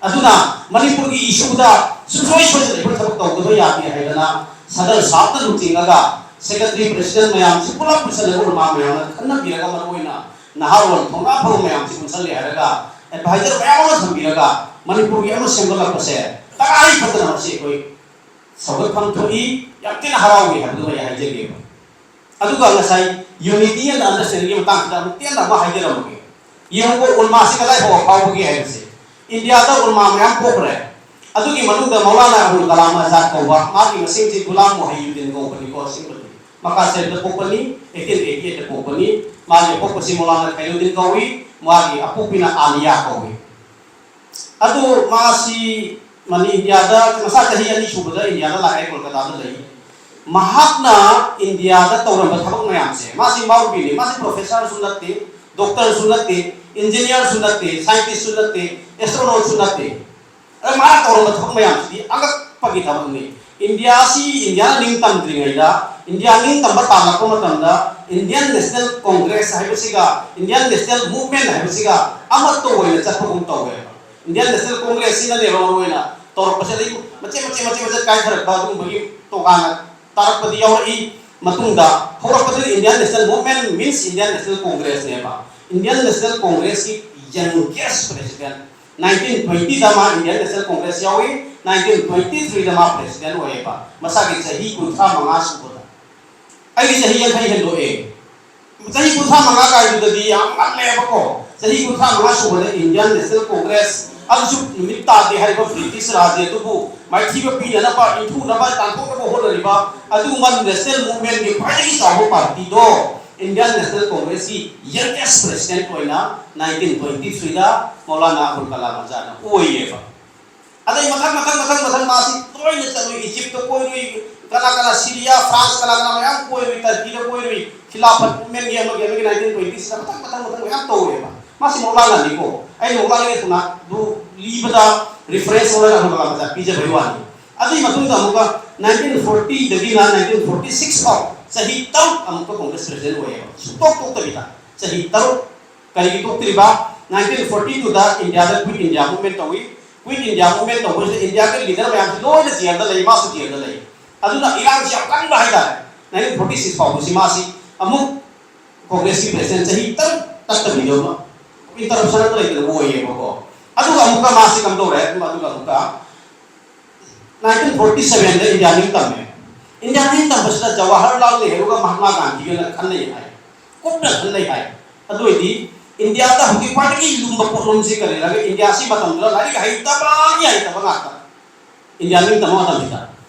ꯑꯗꯨꯅ ꯃꯅꯤꯄꯨꯔꯒꯤ ꯏꯁꯨꯗ ꯁꯨꯡꯁꯣꯏ ꯁꯣꯏꯗꯅ ꯑꯩꯈꯣꯏ ꯊꯕꯛ ꯇꯧꯗꯕ ꯌꯥꯗꯦ ꯍꯥꯏꯗꯅ ꯁꯗꯟ ꯁꯥꯞꯅ ꯂꯨꯆꯤꯡꯉꯒ ꯁꯦꯀ꯭ꯔꯦꯇꯔꯤ ꯄ꯭ꯔꯦꯁꯤꯗꯦꯟ ꯃꯌꯥꯝꯁꯤ ꯄꯨꯂꯞ ꯄꯨꯟꯁꯤꯜꯂꯒ ꯎꯂꯃꯥ ꯃꯌꯥꯝꯅ ꯈꯟꯅꯕꯤꯔꯒ ꯃꯔꯨꯑꯣꯏꯅ ꯅꯍꯥꯔꯣꯜ ꯊꯧꯅꯥ ꯐꯕ ꯃꯌꯥꯝꯁꯤ ꯄꯨꯟꯁꯤꯜꯂꯦ ꯍꯥꯏꯔꯒ ꯑꯦꯗꯚꯥꯏꯖꯔ ꯃꯌꯥꯝ ꯑꯃ ꯊꯝꯕꯤꯔꯒ ꯃꯅꯤꯄꯨꯔꯒꯤ ꯑꯃ ꯁꯦꯝꯒꯠꯂꯛꯄꯁꯦ ꯇꯉꯥꯏ ꯐꯗꯅ ꯃꯁꯤ ꯑꯩꯈꯣꯏ ꯁꯧꯒꯠꯐꯝ ꯊꯣꯛꯏ, ꯌꯥꯝ ꯊꯤꯅ ꯍꯔꯥꯎꯏ ꯍꯥꯏꯕꯗꯨꯃ ꯑꯩ ꯍꯥꯏꯖꯒꯦꯕ꯫ ꯑꯗꯨꯒ ꯉꯁꯥꯏ unity and understanding ꯒꯤ ꯃꯇꯥꯡꯁꯤꯗ ꯑꯃꯨꯛ ꯇꯦꯟꯅ ꯑꯃ ꯍꯥꯏꯖꯔꯝꯃꯒꯦ꯫ ꯌꯦꯡꯉꯨꯀꯣ, ꯎꯂꯃꯥꯁꯤ ꯀꯗꯥꯏ ꯐꯥꯎꯕ ꯐꯥꯎꯕꯒꯦ ꯍꯥꯏꯕꯁꯦ꯫ ꯏꯟꯗꯤꯌꯥꯗ ꯎꯂꯃꯥ ꯃꯌꯥꯝ ꯄꯣꯛꯈ꯭ꯔꯦ꯫ ꯑꯗꯨꯒꯤ ꯃꯅꯨꯡꯗ ꯃꯧꯂꯥꯅꯥ ꯑꯕꯨꯜ ꯀꯂꯥꯝ ꯑꯖꯥꯗ ꯀꯧꯕ, ꯃꯥꯒꯤ ꯃꯁꯤꯡꯁꯤ ꯒꯨꯂꯥꯝ ꯃꯨꯍꯩꯌꯨꯗꯤꯟ ꯀꯧꯕꯅꯤꯀꯣ꯫ ꯑꯁꯦꯡꯕꯗꯤ ꯃꯀꯥꯁꯦꯔꯗ ꯄꯣꯛꯄꯅꯤ, eighteen eighty eight ꯇ ꯄꯣꯛꯄꯅꯤ꯫ ꯃꯥꯒꯤ ꯑꯄꯣꯛꯄꯁꯤ ꯃꯧꯂꯥꯅꯥ ꯈꯩꯔꯨꯗꯤꯟ ꯀꯧꯏ, ꯃꯥꯒꯤ ꯑꯄꯣꯛꯄꯤꯅ ꯑꯥꯂꯤꯌꯥ ꯀꯧꯏ꯫ ꯑꯗꯨ ꯃꯥꯁꯤ ꯃꯅꯤ ꯏꯟꯗꯤꯌꯥꯗ ꯃꯁꯥ ꯆꯍꯤ ꯑꯅꯤ ꯁꯨꯕꯗ ꯏꯟꯗꯤꯌꯥꯗ ꯂꯥꯛꯑꯦ, ꯀꯣꯜꯀꯇꯥꯗ ꯂꯩ꯫ ꯃꯍꯥꯛꯅ ꯏꯟꯗꯤꯌꯥꯗ ꯇꯧꯔꯝꯕ ꯊꯕꯛ ꯃꯌꯥꯝꯁꯦ, ꯃꯥꯁꯤ ꯃꯥꯎꯔꯨꯕꯤꯅꯤ, ꯃꯥꯁꯤ ꯄ꯭ꯔꯣꯐꯦꯁꯔꯁꯨ ꯅꯠꯇꯦ, ꯗꯣꯛꯇꯔꯁꯨ ꯅꯠꯇꯦ, ꯏꯟꯖꯤꯅꯤꯌꯥꯔꯁꯨ ꯅꯠꯇꯦ, ꯁꯥꯏꯟꯇꯤꯁꯁꯨ ꯅꯠꯇꯦ, ꯑꯦꯁꯇ꯭ꯔꯣꯅꯣꯠꯁꯨ ꯅꯠꯇꯦ꯫ ꯑꯗ ꯃꯥꯅ ꯇꯧꯔꯝꯕ ꯊꯕꯛ ꯃꯌꯥꯝꯁꯤꯗꯤ ꯑꯉꯛꯄꯒꯤ ꯊꯕꯛꯅꯤ꯫ ꯏꯟꯗꯤꯌꯥ ꯑꯁꯤ ꯏꯟꯗꯤꯌꯥꯅ ꯅꯤꯡꯇꯝꯗ꯭ꯔꯤꯉꯩꯗ, ꯏꯟꯗꯤꯌꯥ ꯅꯤꯡꯇꯝꯕ ꯇꯥꯜꯂꯛꯄ ꯃꯇꯝꯗ Indian National Congress ꯍꯥꯏꯕꯁꯤꯒ Indian National Movement ꯍꯥꯏꯕꯁꯤꯒ ꯑꯃꯠꯇ ꯑꯣꯏꯅ ꯆꯠꯄꯒꯨꯝ ꯇꯧꯋꯦꯕ꯫ Indian National Congress ꯁꯤꯅꯅꯦꯕ ꯃꯔꯨꯑꯣꯏꯅ ꯇꯧꯔꯛꯄꯁꯦ, ꯑꯗꯩ ꯃꯆꯦꯠ ꯃꯆꯦꯠ ꯃꯆꯦꯠ ꯃꯆꯦꯠ ꯀꯥꯏꯊꯔꯛꯄ ꯑꯗꯨꯒꯨꯝꯕꯒꯤ ꯇꯣꯉꯥꯟꯅ ꯇꯥꯔꯛꯄꯗꯤ ꯌꯥꯎꯔꯛꯏ꯫ ꯃꯇꯨꯡꯗ ꯍꯧꯔꯛꯄꯗ Indian National Movement means Indian National Congress ꯅꯦꯕ꯫ Indian National Congress ꯀꯤ youngest president, nineteen twenty ꯗ ꯃꯥ Indian National Congress ꯌꯥꯎꯏ, nineteen twenty three ꯗ ꯃꯥ president ꯑꯣꯏꯌꯦꯕ, ꯃꯁꯥꯒꯤ ꯆꯍꯤ ꯀꯨꯟꯊ꯭ꯔꯥ ꯃꯉꯥ ꯁꯨꯕꯗ꯫ ꯑꯩꯗꯤ ꯆꯍꯤ ꯌꯥꯡꯈꯩ ꯍꯦꯟꯗꯣꯛꯑꯦ꯫ ꯆꯍꯤ ꯀꯨꯟꯊ꯭ꯔꯥ ꯃꯉꯥ ꯀꯥꯏꯗꯨꯗꯗꯤ ꯌꯥꯝ ꯉꯜꯂꯦꯕꯀꯣ꯫ ꯆꯍꯤ ꯀꯨꯟꯊ꯭ꯔꯥ ꯃꯉꯥ ꯁꯨꯕꯗ Indian National Congress, ꯑꯗꯨꯁꯨ ꯅꯨꯃꯤꯠ ꯇꯥꯗꯦ ꯍꯥꯏꯔꯤꯕ ꯕ꯭ꯔꯤꯇꯤꯁ ꯔꯥꯖ ꯑꯗꯨꯕꯨ ꯃꯥꯏꯊꯤꯕ ꯄꯤꯅꯅꯕ, ꯏꯟꯊꯨꯅꯕ, ꯇꯥꯟꯊꯣꯛꯅꯕ ꯍꯣꯠꯅꯔꯤꯕ ꯑꯗꯨꯒꯨꯝꯕ national movement ꯀꯤ ꯈ꯭ꯋꯥꯏꯗꯒꯤ ꯆꯥꯎꯕ party ꯗꯣ Indian National Congress ꯀꯤ youngest president ꯑꯣꯏꯅ nineteen twenty three ꯗ ꯃꯧꯂꯥꯅꯥ ꯑꯕꯨꯜ ꯀꯂꯥꯝ ꯑꯖꯥꯗꯅ ꯑꯣꯏꯌꯦꯕ꯫ ꯑꯗꯩ ꯃꯊꯪ ꯃꯊꯪ ꯃꯊꯪ ꯃꯊꯪ ꯃꯥꯁꯤ ꯇꯣꯏꯅ ꯆꯠꯂꯨꯏ, ꯏꯖꯤꯞꯇ ꯀꯣꯏꯔꯨꯏ, ꯀꯅꯥ ꯀꯅꯥ, ꯁꯤꯔꯤꯌꯥ, ꯐ꯭ꯔꯥꯟꯁ, ꯀꯅꯥ ꯀꯅꯥ ꯃꯌꯥꯝ ꯀꯣꯏꯔꯨꯏ, ꯇꯔꯀꯤꯗ ꯀꯣꯏꯔꯨꯏ, ꯈꯤꯂꯥꯐꯠ movement ꯀꯤ ꯑꯃꯒꯤ ꯑꯃꯒꯤ nineteen twenty ꯁꯤꯗ ꯃꯊꯪ ꯃꯊꯪ ꯃꯊꯪ ꯃꯌꯥꯝ ꯇꯧꯋꯦꯕ꯫ ꯃꯥꯁꯤ ꯃꯧꯂꯥꯅꯥꯅꯤꯀꯣ꯫ ꯑꯩꯅ ꯃꯧꯂꯥꯅꯥꯒꯤ ꯊꯧꯅꯥꯗꯨ ꯂꯤꯕꯗ reference ꯑꯣꯏꯔꯒ ꯑꯕꯨꯜ ꯀꯂꯥꯝ ꯑꯖꯥꯗ ꯄꯤꯖꯕꯩ ꯋꯥꯅꯤ꯫ ꯑꯗꯨꯒꯤ ꯃꯇꯨꯡꯗ ꯑꯃꯨꯛꯀ nineteen forty ꯗꯒꯤꯅ nineteen forty six ꯐꯥꯎ ꯆꯍꯤ ꯇꯔꯨꯛ ꯑꯃꯨꯛꯀ Congress president ꯑꯣꯏꯌꯦꯕ, ꯁꯨꯡꯇꯣꯛ ꯇꯣꯛꯇꯕꯤꯗ꯫ ꯆꯍꯤ ꯇꯔꯨꯛ꯫ ꯀꯔꯤꯒꯤ ꯇꯣꯛꯇ꯭ꯔꯤꯕ? Nineteen forty two ꯗ ꯏꯟꯗꯤꯌꯥꯗ Quit India Movement ꯇꯧꯏ꯫ Quit India Movement ꯇꯧꯕꯁꯤꯗ ꯏꯟꯗꯤꯌꯥꯒꯤ ꯂꯤꯗꯔ ꯃꯌꯥꯝꯁꯤ ꯂꯣꯏꯅ ꯖꯦꯜꯗ ꯂꯩ, ꯃꯥꯁꯨ ꯖꯦꯜꯗ ꯂꯩ꯫ ꯑꯗꯨꯅ ꯏꯔꯥꯡꯁꯤ ꯌꯥꯝ ꯀꯟꯕ ꯍꯥꯏꯇꯥꯔꯦ꯫ Nineteen forty six ꯐꯥꯎꯕꯁꯤ ꯃꯥꯁꯤ ꯑꯃꯨꯛ ꯀꯣꯡꯒ꯭ꯔꯦꯁꯀꯤ president ꯆꯍꯤ ꯇꯔꯨꯛ ꯇꯠꯇꯕꯤꯗ ꯑꯃ interruption ꯑꯃ ꯂꯩꯇꯅ ꯑꯣꯏꯌꯦꯕꯀꯣ꯫ ꯑꯗꯨꯒ ꯑꯃꯨꯛꯀ ꯃꯥꯁꯤ ꯀꯝꯗꯧꯔꯦ? ꯑꯗꯨꯒ ꯑꯃꯨꯛꯀ nineteen forty seven ꯗ ꯏꯟꯗꯤꯌꯥ ꯅꯤꯡꯇꯝꯃꯦ꯫ ꯏꯟꯗꯤꯌꯥ ꯅꯤꯡꯇꯝꯕꯁꯤꯗ ꯖꯋꯥꯍꯔꯂꯥꯜ ꯅꯦꯍꯔꯨꯒ ꯃꯍꯥꯠꯃꯥ ꯒꯥꯟꯙꯤꯒꯅ ꯈꯟꯅꯩ ꯍꯥꯏ, ꯀꯨꯞꯅ ꯈꯟꯅꯩ ꯍꯥꯏ꯫ ꯑꯗꯨ ꯑꯣꯏꯗꯤ ꯏꯟꯗꯤꯌꯥꯗ ꯍꯧꯖꯤꯛ ꯈ꯭ꯋꯥꯏꯗꯒꯤ ꯂꯨꯝꯕ ꯄꯣꯠꯂꯨꯝꯁꯤ ꯀꯔꯤꯅꯣ ꯍꯥꯏꯔꯒ, ꯏꯟꯗꯤꯌꯥꯁꯤ ꯃꯇꯝꯗꯨꯗ ꯂꯥꯏꯔꯤꯛ ꯍꯩꯇꯕꯒꯤ ꯍꯩꯇꯕ ꯉꯥꯛꯇ꯫ ꯏꯟꯗꯤꯌꯥ ꯅꯤꯡꯇꯝꯕ ꯃꯇꯝꯁꯤꯗ꯫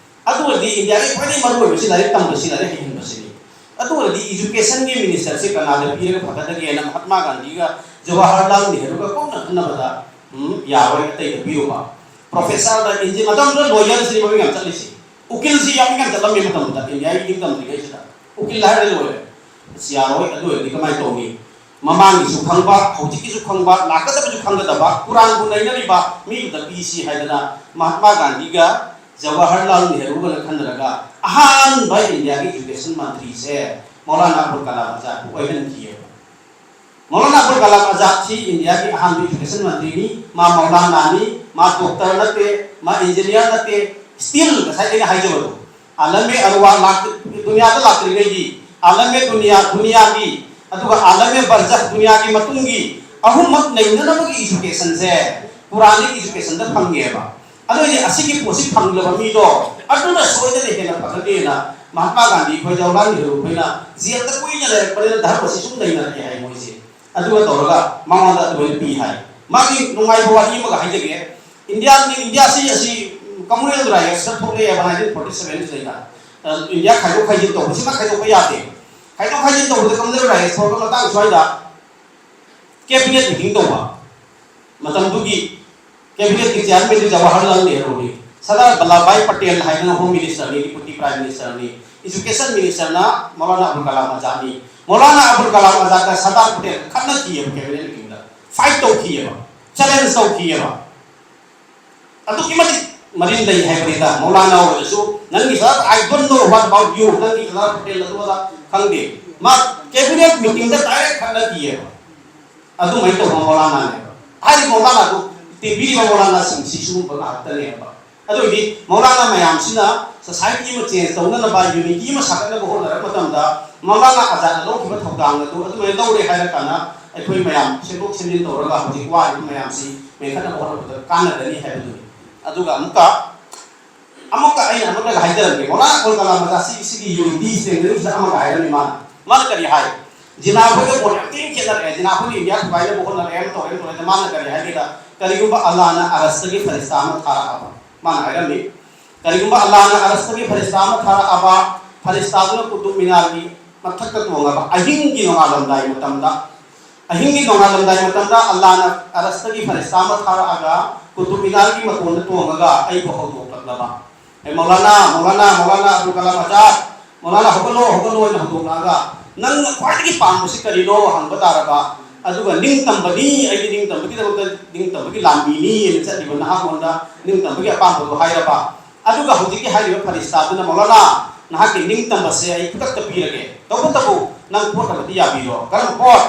ꯑꯗꯨ ꯑꯣꯏꯔꯗꯤ ꯏꯟꯗꯤꯌꯥꯒꯤ ꯈ꯭ꯋꯥꯏꯗꯒꯤ ꯃꯔꯨ ꯑꯣꯏꯕꯁꯤ ꯂꯥꯏꯔꯤꯛ ꯇꯝꯕꯁꯤ, ꯂꯥꯏꯔꯤꯛ ꯍꯩꯍꯟꯕꯁꯤꯅꯤ꯫ ꯑꯗꯨ ꯑꯣꯏꯔꯗꯤ education ꯒꯤ minister ꯁꯤ ꯀꯅꯥꯗ ꯄꯤꯔꯒ ꯐꯒꯗꯒꯦꯅ ꯃꯍꯥꯠꯃꯥ ꯒꯥꯟꯙꯤꯒ ꯖꯋꯥꯍꯔꯂꯥꯜ ꯅꯦꯍꯔꯨꯒ ꯀꯨꯞꯅ ꯈꯟꯅꯕꯗ, ꯎꯝ, ꯌꯥꯔꯣꯏ, ꯑꯇꯩꯗ ꯄꯤꯔꯨꯕ꯫ Professor ꯗ engineer, ꯃꯇꯝꯗꯨꯗ lawyer ꯁꯤꯅꯤ ꯃꯃꯤꯡ ꯌꯥꯝ ꯆꯠꯂꯤꯁꯤ꯫ ꯎꯀꯤꯜꯁꯤ ꯌꯥꯝ ꯌꯥꯝ ꯆꯠꯂꯝꯃꯤ ꯃꯇꯝꯗꯨꯗ, ꯏꯟꯗꯤꯌꯥꯒꯤ ꯅꯤꯡꯇꯝꯗ꯭ꯔꯤꯉꯩꯁꯤꯗ꯫ ꯎꯀꯤꯜ ꯍꯥꯏꯔꯒ ꯂꯣꯏꯔꯦ꯫ ꯑꯁ, ꯌꯥꯔꯣꯏ꯫ ꯑꯗꯨ ꯑꯣꯏꯔꯗꯤ ꯀꯃꯥꯏꯅ ꯇꯧꯅꯤ? ꯃꯃꯥꯡꯒꯤꯁꯨ ꯈꯪꯕ, ꯍꯧꯖꯤꯛꯀꯤꯁꯨ ꯈꯪꯕ, ꯂꯥꯛꯀꯗꯕꯁꯨ ꯈꯪꯒꯗꯕ, ꯀꯨꯔꯥꯟꯕꯨ ꯅꯩꯅꯔꯤꯕ ꯃꯤꯗꯨꯗ ꯄꯤꯁꯤ ꯍꯥꯏꯗꯅ ꯃꯍꯥꯠꯃꯥ ꯒꯥꯟꯙꯤꯒ ꯖꯋꯥꯍꯔꯂꯥꯜ ꯅꯦꯍꯔꯨꯒꯅ ꯈꯟꯅꯔꯒ ꯑꯍꯥꯟꯕ ꯏꯟꯗꯤꯌꯥꯒꯤ education ꯃꯟꯇ꯭ꯔꯤꯁꯦ ꯃꯧꯂꯥꯅꯥ ꯑꯕꯨꯜ ꯀꯂꯥꯝ ꯑꯖꯥꯗꯄꯨ ꯑꯣꯏꯍꯟꯈꯤꯑꯕ꯫ ꯃꯧꯂꯥꯅꯥ ꯑꯕꯨꯜ ꯀꯂꯥꯝ ꯑꯖꯥꯗꯁꯤ ꯏꯟꯗꯤꯌꯥꯒꯤ ꯑꯍꯥꯟꯕ education ꯃꯟꯇ꯭ꯔꯤꯅꯤ꯫ ꯃꯥ ꯃꯧꯂꯥꯅꯥꯅꯤ, ꯃꯥ doctor ꯅꯠꯇꯦ, ꯃꯥ engineer ꯅꯠꯇꯦ, still ꯉꯁꯥꯏ ꯑꯩꯅ ꯍꯥꯏꯖꯕꯗꯣ, ꯑꯥꯂꯝ ꯑꯔꯋꯥ ꯂꯥꯛ-, ꯗꯨꯅꯤꯌꯥꯗ ꯂꯥꯛꯇ꯭ꯔꯤꯉꯩꯒꯤ, ꯑꯥꯂꯝ ꯗꯨꯅꯤꯌꯥ, ꯗꯨꯅꯤꯌꯥꯒꯤ, ꯑꯗꯨꯒ ꯑꯥꯂꯝ ꯕꯔꯖꯈ, ꯗꯨꯅꯤꯌꯥꯒꯤ ꯃꯇꯨꯡꯒꯤ ꯑꯍꯨꯝꯃꯛ ꯅꯩꯅꯅꯕꯒꯤ education ꯁꯦ ꯄꯨꯔꯥꯅꯤꯛ education ꯗ ꯐꯪꯉꯦꯕ꯫ ꯑꯗꯨ ꯑꯣꯏꯗꯤ ꯑꯁꯤꯒꯤ ꯄꯣꯠꯁꯤ ꯐꯪꯂꯕ ꯃꯤꯗꯣ ꯑꯗꯨꯅ ꯁꯣꯏꯗꯅ ꯍꯦꯟꯅ ꯐꯒꯅꯤꯅ ꯃꯍꯥꯠꯃꯥ ꯒꯥꯟꯙꯤ ꯈꯣꯏ, ꯖꯋꯥꯍꯔꯂꯥꯜ ꯅꯦꯍꯔꯨ ꯈꯣꯏꯅ ꯖꯦꯜꯗ ꯀꯨꯏꯅ ꯂꯩꯔꯛꯄꯅꯤꯅ ꯙꯔꯃꯁꯤ ꯁꯨꯝ ꯂꯩꯅꯔꯛꯑꯦ ꯍꯥꯏ ꯃꯣꯏꯁꯦ꯫ ꯑꯗꯨꯒ ꯇꯧꯔꯒ ꯃꯉꯣꯟꯗ ꯑꯗꯨꯃꯥꯏꯅ ꯄꯤ ꯍꯥꯏ꯫ ꯃꯥꯒꯤ ꯅꯨꯡꯉꯥꯏꯕ ꯋꯥꯔꯤ ꯑꯃꯒ ꯍꯥꯏꯖꯒꯦ꯫ ꯏꯟꯗꯤꯌꯥ, ꯏꯟꯗꯤꯌꯥꯁꯤ ꯑꯁꯤ communal rights ꯊꯣꯛꯂꯛꯑꯦꯕ nineteen forty seven ꯁꯤꯗꯩꯗ꯫ ꯏꯟꯗꯤꯌꯥ ꯈꯥꯏꯗꯣꯛ ꯈꯥꯏꯖꯤꯟ ꯇꯧꯕꯁꯤꯃ ꯈꯥꯏꯗꯣꯛꯄ ꯌꯥꯗꯦ꯫ ꯈꯥꯏꯗꯣꯛ ꯈꯥꯏꯖꯤꯟ ꯇꯧꯕꯗ communal rights ꯊꯣꯛꯂꯛꯄ ꯃꯇꯥꯡ ꯁ꯭ꯋꯥꯏꯗ cabinet meeting ꯇꯧꯕ꯫ ꯃꯇꯝꯗꯨꯒꯤ cabinet ꯀꯤ chairman ꯗꯤ ꯖꯋꯥꯍꯔꯂꯥꯜ ꯅꯦꯍꯔꯨꯅꯤ꯫ ꯁꯔꯗꯥꯔ ꯕꯜꯂꯚꯚꯥꯏ ꯄꯇꯦꯜ ꯍꯥꯏꯗꯅ home minister ꯅꯤ, deputy prime minister ꯅꯤ꯫ Education minister ꯅ ꯃꯧꯂꯥꯅꯥ ꯑꯕꯨꯜ ꯀꯂꯥꯝ ꯑꯖꯥꯗꯅꯤ꯫ ꯃꯧꯂꯥꯅꯥ ꯑꯕꯨꯜ ꯀꯂꯥꯝ ꯑꯖꯥꯗꯀ ꯁꯔꯗꯥꯔ ꯄꯇꯦꯜ ꯈꯠꯅꯈꯤꯑꯕ cabinet meeting ꯗ, fight ꯇꯧꯈꯤꯑꯕ, challenge ꯇꯧꯈꯤꯑꯕ꯫ ꯑꯗꯨꯛꯀꯤ ꯃꯇꯤꯛ ꯃꯔꯤꯟ ꯂꯩ ꯍꯥꯏꯕꯅꯤꯗ꯫ ꯃꯧꯂꯥꯅꯥ ꯑꯣꯏꯔꯁꯨ ꯅꯪꯒꯤ sir, "I don't know what about you", ꯅꯪꯒꯤ ꯁꯔ ꯄꯇꯦꯜ ꯑꯗꯨ ꯑꯗꯥ ꯈꯪꯗꯦ꯫ ꯃꯥ cabinet meeting ꯗ direct ꯈꯠꯅꯈꯤꯑꯕ꯫ ꯑꯗꯨꯃꯥꯏꯅ ꯇꯧꯕ ꯃꯧꯂꯥꯅꯥꯅꯦꯕ꯫ ꯍꯥꯏꯔꯤꯕ ꯃꯧꯂꯥꯅꯥꯗꯨ ꯇꯦꯟꯕꯤꯔꯤꯕ ꯃꯧꯂꯥꯅꯥꯁꯤꯡꯁꯤ ꯁꯤꯒꯨꯝꯕ ꯉꯥꯛꯇꯅꯦꯕ꯫ ꯑꯗꯨ ꯑꯣꯏꯗꯤ ꯃꯧꯂꯥꯅꯥ ꯃꯌꯥꯝꯁꯤꯅ society ꯑꯃ change ꯇꯧꯅꯅꯕ, unity ꯑꯃ ꯁꯥꯒꯠꯅꯕ ꯍꯣꯠꯅꯔꯛꯄ ꯃꯇꯝꯗ ꯃꯧꯂꯥꯅꯥ ꯑꯖꯥꯗꯅ ꯂꯧꯈꯤꯕ ꯊꯧꯗꯥꯡ ꯑꯗꯨ ꯑꯗꯨꯃꯥꯏꯅ ꯂꯧꯔꯦ ꯍꯥꯏꯔꯀꯥꯟꯗ ꯑꯩꯈꯣꯏ ꯃꯌꯥꯝ ꯁꯦꯝꯗꯣꯛ ꯁꯦꯝꯖꯤꯟ ꯇꯧꯔꯒ ꯍꯧꯖꯤꯛ ꯋꯥꯔꯤꯕ ꯃꯌꯥꯝꯁꯤ ꯃꯦꯟꯈꯠꯅꯕ ꯍꯣꯠꯅꯕꯗ ꯀꯥꯟꯅꯒꯅꯤ ꯍꯥꯏꯕꯗꯨꯅꯤ꯫ ꯑꯗꯨꯒ ꯑꯃꯨꯛꯀ ꯑꯃꯨꯛꯀ ꯑꯩꯅ ꯑꯃꯨꯛꯀ ꯍꯥꯏꯖꯔꯝꯒꯦ, ꯃꯧꯂꯥꯅꯥ ꯑꯕꯨꯜ ꯀꯂꯥꯝ ꯑꯖꯥꯗ ꯁꯤ-, ꯁꯤꯒꯤ unity strengthening ꯁꯤꯗ ꯑꯃꯒ ꯍꯥꯏꯔꯝꯃꯤ ꯃꯥꯅ꯫ ꯃꯥꯅ ꯀꯔꯤ ꯍꯥꯏ? ꯖꯤꯅꯥ ꯑꯩꯈꯣꯏꯒ ꯃꯣꯠ ꯌꯥꯝ ꯊꯤꯅ ꯈꯦꯠꯅꯔꯛꯑꯦ꯫ ꯖꯤꯅꯥ ꯑꯩꯈꯣꯏꯅ ꯏꯟꯗꯤꯌꯥ ꯊꯨꯒꯥꯏꯅꯕ ꯍꯣꯠꯅꯔꯛꯑꯦ, ꯑꯃ ꯇꯧꯔꯦ, ꯑꯃ ꯇꯧꯔꯦ꯫ ꯃꯥꯅ ꯀꯔꯤ ꯍꯥꯏꯒꯦꯗ, "ꯀꯔꯤꯒꯨꯝꯕ ꯑꯜꯂꯥꯍꯅ ꯑꯔꯁꯇꯒꯤ ꯐꯔꯤꯁꯇꯥ ꯑꯃ ꯊꯥꯔꯛꯑꯕ", ꯃꯥꯅ ꯍꯥꯏꯔꯝꯃꯤ, "ꯀꯔꯤꯒꯨꯝꯕ ꯑꯜꯂꯥꯍꯅ ꯑꯔꯁꯇꯒꯤ ꯐꯔꯤꯁꯇꯥ ꯑꯃ ꯊꯥꯔꯛꯑꯕ, ꯐꯔꯤꯁꯇꯥꯗꯨꯅ ꯀꯨꯇꯨꯕ ꯃꯤꯅꯥꯔꯒꯤ ꯃꯊꯛꯇ ꯇꯣꯡꯉꯕ ꯑꯍꯤꯡꯒꯤ ꯅꯣꯡꯉꯥꯜꯂꯝꯗꯥꯏ ꯃꯇꯝꯗ, ꯑꯍꯤꯡꯒꯤ ꯅꯣꯡꯉꯥꯜꯂꯝꯗꯥꯏ ꯃꯇꯝꯗ ꯑꯜꯂꯥꯍꯅ ꯑꯔꯁꯇꯒꯤ ꯐꯔꯤꯁꯇꯥ ꯑꯃ ꯊꯥꯔꯛꯑꯒ ꯀꯨꯇꯨꯕ ꯃꯤꯅꯥꯔꯒꯤ ꯃꯇꯣꯟꯗ ꯇꯣꯡꯉꯒ ꯑꯩꯕꯨ ꯍꯧꯗꯣꯛꯂꯛꯂꯕ"꯫ "ꯑꯦ ꯃꯧꯂꯥꯅꯥ, ꯃꯧꯂꯥꯅꯥ, ꯃꯧꯂꯥꯅꯥ ꯑꯕꯨꯜ ꯀꯂꯥꯝ ꯑꯖꯥꯗ, ꯃꯧꯂꯥꯅꯥ, ꯍꯧꯒꯠꯂꯣ, ꯍꯧꯒꯠꯂꯣ" ꯍꯥꯏꯅ ꯍꯧꯗꯣꯛꯂꯛꯑꯒ, "ꯅꯪꯅ ꯈ꯭ꯋꯥꯏꯗꯒꯤ ꯄꯥꯝꯕꯁꯤ ꯀꯔꯤꯅꯣ?" ꯍꯪꯕ ꯇꯥꯔꯕ, ꯑꯗꯨꯒ "ꯅꯤꯡꯇꯝꯕꯅꯤ, ꯑꯩꯗꯤ ꯅꯤꯡꯇꯝꯕꯒꯤꯗꯃꯛꯇ, ꯅꯤꯡꯇꯝꯕꯒꯤ ꯂꯥꯟꯃꯤꯅꯤ" ꯍꯥꯏꯅ ꯆꯠꯂꯤꯕ ꯅꯍꯥꯛꯉꯣꯟꯗ ꯅꯤꯡꯇꯝꯕꯒꯤ ꯑꯄꯥꯝꯕꯗꯣ ꯍꯥꯏꯔꯕ, ꯑꯗꯨꯒ ꯍꯧꯖꯤꯛꯀꯤ ꯍꯥꯏꯔꯤꯕ ꯐꯔꯤꯁꯇꯥꯗꯨꯅ, "ꯃꯧꯂꯥꯅꯥ, ꯅꯍꯥꯛꯀꯤ ꯅꯤꯡꯇꯝꯕꯁꯦ ꯑꯩ ꯈꯨꯗꯛꯇ ꯄꯤꯔꯒꯦ, ꯇꯧꯕꯇꯕꯨ ꯅꯪ ꯄꯣꯠ ꯑꯃꯗꯤ ꯌꯥꯕꯤꯔꯣ"꯫ "ꯀꯔꯝꯕ ꯄꯣꯠ?"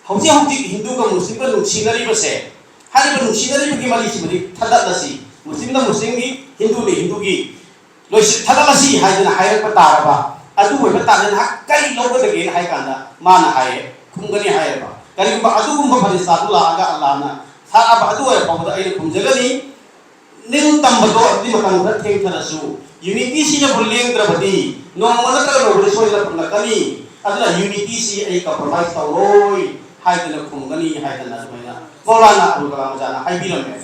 "ꯍꯧꯖꯤꯛ ꯍꯧꯖꯤꯛ ꯍꯤꯟꯗꯨꯒ ꯃꯨꯁꯂꯤꯝꯒ ꯅꯨꯡꯁꯤꯅꯔꯤꯕꯁꯦ, ꯍꯥꯏꯔꯤꯕ ꯅꯨꯡꯁꯤꯅꯔꯤꯕꯒꯤ ꯃꯔꯤꯁꯤꯃꯗꯤ ꯊꯠꯂꯛꯂꯁꯤ, ꯃꯨꯁꯂꯤꯝꯅ ꯃꯨꯁꯂꯤꯝꯒꯤ, ꯍꯤꯟꯗꯨꯅ ꯍꯤꯟꯗꯨꯒꯤ, ꯂꯣꯏꯁꯤꯟ ꯊꯠꯂꯛꯂꯁꯤ" ꯍꯥꯏꯗꯅ ꯍꯥꯏꯔꯛꯄ ꯇꯥꯔꯕ, ꯑꯗꯨ ꯑꯣꯏꯕ ꯇꯥꯔꯗꯤ ꯅꯍꯥꯛ ꯀꯔꯤ ꯂꯧꯒꯗꯒꯦꯅ ꯍꯥꯏ ꯀꯥꯟꯗ ꯃꯥꯅ ꯍꯥꯏꯌꯦ, ꯈꯨꯝꯒꯅꯤ ꯍꯥꯏꯌꯦꯕ, "ꯀꯔꯤꯒꯨꯝꯕ ꯑꯗꯨꯒꯨꯝꯕ ꯐꯔꯤꯁꯇꯥꯗꯨ ꯂꯥꯛꯑꯒ ꯑꯜꯂꯥꯍꯅ ꯊꯥꯔꯛꯑꯕ ꯑꯗꯨ ꯑꯣꯏꯔ ꯐꯥꯎꯕꯗ ꯑꯩꯅ ꯈꯨꯝꯖꯒꯅꯤ, ꯅꯤꯡꯇꯝꯕꯗꯣ ꯑꯗꯨꯗꯤ ꯃꯇꯝ ꯈꯔ ꯊꯦꯡꯊꯔꯁꯨ, unity ꯁꯤꯅꯕꯨ ꯂꯦꯡꯗ꯭ꯔꯕꯗꯤ ꯅꯣꯡꯃ ꯅꯠꯇ꯭ꯔꯒ ꯅꯣꯡꯃꯗꯤ ꯁꯣꯏꯗꯅ ꯐꯪꯂꯛꯀꯅꯤ, ꯑꯗꯨꯅ unity ꯁꯤ ꯑꯩ compromise ꯇꯧꯔꯣꯏ" ꯍꯥꯏꯗꯅ ꯈꯨꯝꯒꯅꯤ ꯍꯥꯏꯗꯅ ꯑꯗꯨꯃꯥꯏꯅ ꯃꯧꯂꯥꯅꯥ ꯑꯕꯨꯜ ꯀꯂꯥꯝ ꯑꯖꯥꯗꯅ ꯍꯥꯏꯕꯤꯔꯝꯃꯦ꯫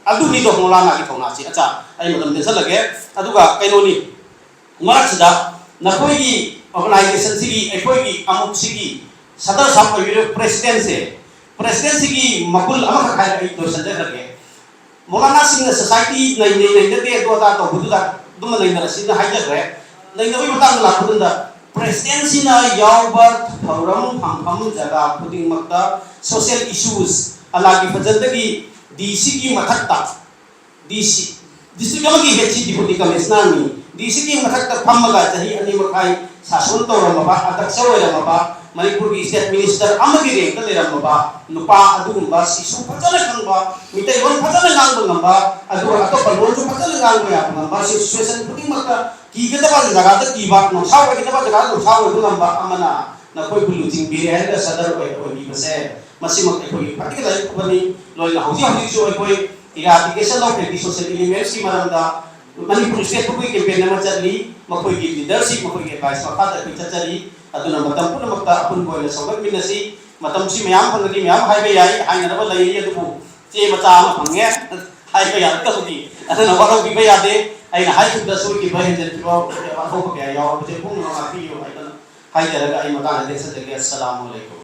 ꯑꯗꯨꯅꯤꯗꯣ ꯃꯧꯂꯥꯅꯥꯒꯤ ꯊꯧꯅꯥꯁꯤ꯫ ꯑꯠꯆꯥ, ꯑꯩ ꯃꯇꯝ ꯇꯦꯟꯁꯜꯂꯒꯦ꯫ ꯑꯗꯨꯒ ꯀꯩꯅꯣꯅꯤ, ꯃꯔꯛꯁꯤꯗ ꯅꯈꯣꯏꯒꯤ organization ꯁꯤꯒꯤ, ꯑꯩꯈꯣꯏꯒꯤ ꯑꯃꯨꯛꯁꯤꯒꯤ ꯁꯗꯔ ꯁꯥꯍꯕ ꯑꯣꯏꯕꯤꯔꯤꯕ president ꯁꯦ, president ꯁꯤꯒꯤ ꯃꯒꯨꯟ ꯑꯃꯈꯛ ꯍꯥꯏꯔꯒ ꯑꯩ ꯂꯣꯏꯁꯤꯟꯖꯈ꯭ꯔꯒꯦ꯫ ꯃꯧꯂꯥꯅꯥꯁꯤꯡꯅ society ꯅꯩꯅꯩ ꯅꯩꯅꯗꯦ ꯑꯗꯨ ꯑꯗꯥ ꯇꯧꯕꯗꯨꯗ ꯑꯗꯨꯝ ꯅꯩꯅꯔꯁꯤꯅ ꯍꯥꯏꯖꯈ꯭ꯔꯦ꯫ ꯅꯩꯅꯕꯒꯤ ꯃꯇꯥꯡꯗ ꯂꯥꯛꯄ ꯃꯇꯝꯗ, president ꯁꯤꯅ ꯌꯥꯎꯕ ꯊꯧꯔꯝ, ꯐꯝꯐꯝ, ꯖꯒꯥ ꯈꯨꯗꯤꯡꯃꯛꯇ social issues, ꯑꯜꯂꯥꯍꯒꯤ ꯐꯖꯜꯗꯒꯤ ꯗꯤ ꯁꯤꯒꯤ ꯃꯊꯛꯇ ꯗꯤ ꯁꯤ, ꯗꯤꯁꯇ꯭ꯔꯤꯛ ꯑꯃꯒꯤ ꯍꯦꯗꯁꯤ ꯗꯤꯄꯨꯇꯤ ꯀꯃꯤꯁꯅꯔꯅꯤ꯫ ꯗꯤ ꯁꯤꯒꯤ ꯃꯊꯛꯇ ꯐꯝꯃꯒ ꯆꯍꯤ ꯑꯅꯤ ꯃꯈꯥꯏ ꯁꯥꯁꯟ ꯇꯧꯔꯝꯃꯕ, ꯑꯗꯛꯁ ꯑꯣꯏꯔꯝꯃꯕ, ꯃꯅꯤꯄꯨꯔꯒꯤ ꯁ꯭ꯇꯦꯠ ꯃꯤꯅꯤꯁꯇꯔ ꯑꯃꯒꯤ ꯔꯦꯡꯛꯇ ꯂꯩꯔꯝꯃꯕ ꯅꯨꯄꯥ ꯑꯗꯨꯒꯨꯝꯕ, ꯁꯤꯁꯨ ꯐꯖꯅ ꯈꯪꯕ, ꯃꯤꯇꯩꯂꯣꯟ ꯐꯖꯅ ꯉꯥꯡꯕ ꯉꯝꯕ, ꯑꯗꯨꯒ ꯑꯇꯣꯞꯄ ꯂꯣꯟꯁꯨ ꯐꯖꯅ ꯉꯥꯡꯕ ꯌꯥꯕ ꯉꯝꯕ, ꯁꯤꯆꯨꯋꯦꯁꯟ ꯈꯨꯗꯤꯡꯃꯛꯇ ꯀꯤꯒꯗꯕ ꯖꯒꯥꯗ ꯀꯤꯕ, ꯅꯨꯡꯁꯥ ꯑꯣꯏꯒꯗꯕ ꯖꯒꯥꯗ ꯅꯨꯡꯁꯥ ꯑꯣꯏꯕ ꯉꯝꯕ ꯑꯃꯅ ꯅꯈꯣꯏꯕꯨ ꯂꯨꯆꯤꯡꯕꯤꯔꯦ ꯍꯥꯏꯔꯒ ꯁꯗꯔ ꯑꯣꯏ-, ꯑꯣꯏꯕꯤꯕꯁꯦ, ꯃꯁꯤꯃꯛ ꯑꯩꯈꯣꯏꯒꯤ ꯈ꯭ꯋꯥꯏꯗꯒꯤ ꯂꯥꯏꯕꯛ ꯐꯕꯅꯤ꯫ ꯂꯣꯏꯅ ꯍꯧꯖꯤꯛ ꯍꯧꯖꯤꯛꯁꯨ ꯑꯩꯈꯣꯏ Eradication of Anti-Social Elements ꯀꯤ ꯃꯔꯝꯗ ꯃꯅꯤꯄꯨꯔ ꯁ꯭ꯇꯦꯠ ꯄꯨꯝꯕꯒꯤ ꯀꯦꯝꯄꯦꯟ ꯑꯃ ꯆꯠꯂꯤ꯫ ꯃꯈꯣꯏꯒꯤ ꯂꯤꯗꯔꯁꯤꯞ, ꯃꯈꯣꯏꯒꯤ ꯑꯦꯗꯚꯥꯏꯁ ꯃꯈꯥꯗ ꯑꯩꯈꯣꯏ ꯆꯠꯆꯔꯤ꯫ ꯑꯗꯨꯅ ꯃꯇꯝ ꯄꯨꯝꯅꯃꯛꯇ ꯑꯄꯨꯟꯕ ꯑꯣꯏꯅ ꯁꯧꯒꯠꯃꯤꯟꯅꯁꯤ꯫ ꯃꯇꯝꯁꯤ ꯃꯌꯥꯝ ꯐꯪꯉꯗꯤ ꯃꯌꯥꯝ ꯍꯥꯏꯕ ꯌꯥꯏ, ꯍꯥꯏꯅꯅꯕ ꯂꯩꯔꯤ, ꯑꯗꯨꯕꯨ ꯆꯦ ꯃꯆꯥ ꯑꯃ ꯐꯪꯉꯦ, ꯍꯥꯏꯕ ꯌꯥꯔꯛꯇꯕꯒꯤ꯫ ꯑꯗꯨꯅ ꯋꯥꯔꯧꯕꯤꯕ ꯌꯥꯗꯦ꯫ ꯑꯩꯅ ꯍꯥꯏꯈꯤꯕꯗ ꯁꯣꯏꯈꯤꯕ, ꯍꯦꯟꯖꯟꯈꯤꯕ, ꯑꯁꯣꯛꯄ ꯀꯌꯥ ꯌꯥꯎꯔꯕꯁꯦ ꯄꯨꯝꯅꯃꯛ ꯉꯥꯛꯄꯤꯌꯨ ꯍꯥꯏꯗꯅ ꯍꯥꯏꯖꯔꯒ ꯑꯩ ꯃꯇꯥꯡꯗ ꯂꯦꯞꯆꯖꯒꯦ꯫ ꯑꯁꯂꯥꯃꯨ ꯑꯂꯩꯀꯨꯝ꯫